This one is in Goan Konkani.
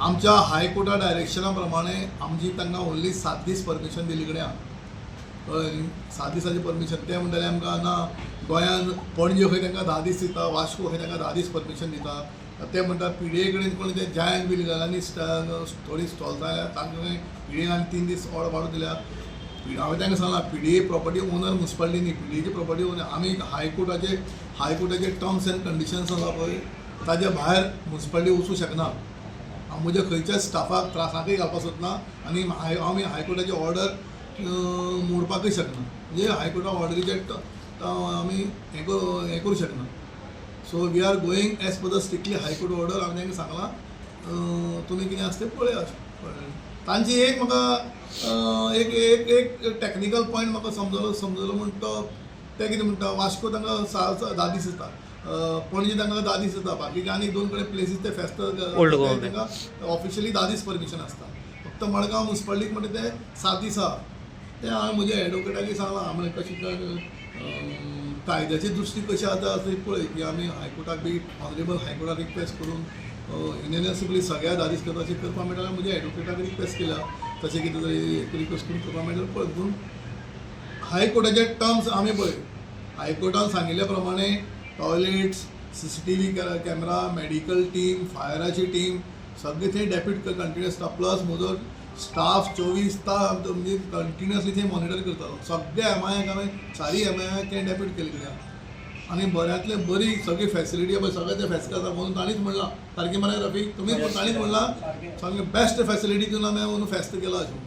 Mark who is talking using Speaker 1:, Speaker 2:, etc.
Speaker 1: आमच्या हायकोर्टा डायरेक्शना प्रमाणे आमची तांकां ओन्ली 7 दीस परमिशन दिल्ली कडेन आहा, कळ्ळें न्ही? 7 दिसाचें परमिशन. ते म्हणटाले आमकां ना, गोंयान पणजे खंय तांकां 10 दीस दिता, वास्को खंय तांकां 10 दीस परमिशन दिता. ते म्हणटा पीडीए कडेन कोण ते जायंट व्हील आनी थोडीं स्टॉल्सां आयल्या, तांकां खंय पीडीएन आनी 3 दीस ऑर्डर वाडोवन दिल्या. हांवें तांकां सांगलां, पीडीए प्रॉपर्टी ओनर मुन्सिपालिटी न्ही, पीडीएची प्रॉपर्टी ओनर आमी. हायकोर्टाचे टर्म्स एंड कंडिशन्स आसा पळय, ताज्या भायर मुन्सिपालिटी वचूं शकना. हांव म्हज्या खंयच्याच स्टाफाक त्रासाकय घालपाक सोदना आनी आमी हायकोर्टाची ऑर्डर मोडपाकय शकना. म्हणजे हायकोर्टा ऑर्डरीचे आमी हें करूं शकना. So we are going as per the strictly High Court order. हांवें तांकां सांगलां, तुमी कितें आसा तें पळयात, कळ्ळें? तांची एक म्हाका एक एक एक टॅक्निकल पॉयंट म्हाका समजलो म्हण तो ते कितें म्हणटा, वास्को तांकां 10 दीस दिता, पणजे तांकां 10 दीस दिता, बाकीचे आनी दोन कडेन प्लेसीस ते फेस्त
Speaker 2: ओल्ड गोवा.
Speaker 1: तांकां ऑफिशियली 10 दीस परमिशन आसता. फक्त मडगांव मुन्सिपालिटीक म्हणटा ते 7 दीस आहा. ते हांवें म्हज्या एडवोकेटाकय सांगलां, हांवें म्हणलें, कशी कायद्याची दृश्टी कशी आसा ती पळय की आमी हायकोर्टाक बी, ऑनरेबल हायकोर्टाक रिक्वेस्ट करून युनॅनिमसली सगळ्या 10 दीस करता अशें करपाक मेळटा. म्हज्या एडवोकेटाक रिक्वेस्ट केल्या, तशें कितें तरी रिक्वेस्ट करून करपाक मेळटा पळय. पूण हायकोर्टाचे टर्म्स आमी पळय, हायकोर्टान सांगिल्ल्या प्रमाणे toilets, CCTV camera, medical team, फायराची team सगळे थंय डेप्यूट कंटिन्युअस आसता. प्लस म्हजो स्टाफ 24 तास म्हणजे कंटिन्युअसली थंय मॉनिटर करतालो. सगळे एमआयक हांवें, चारय एमआयक थंय डेप्यूट केल्ले कडेन आनी बऱ्यांतले बरी सगळी फॅसिलिटी पळय, सगळें ते फॅसिलिटी आसा म्हणून ताणीच म्हणलां. सारकें मरे रफीक? तुमी ताणीच म्हणलां, सगळें बेस्ट फॅसिलिटी दिवन आमी म्हणून फेस्त केलां अशें.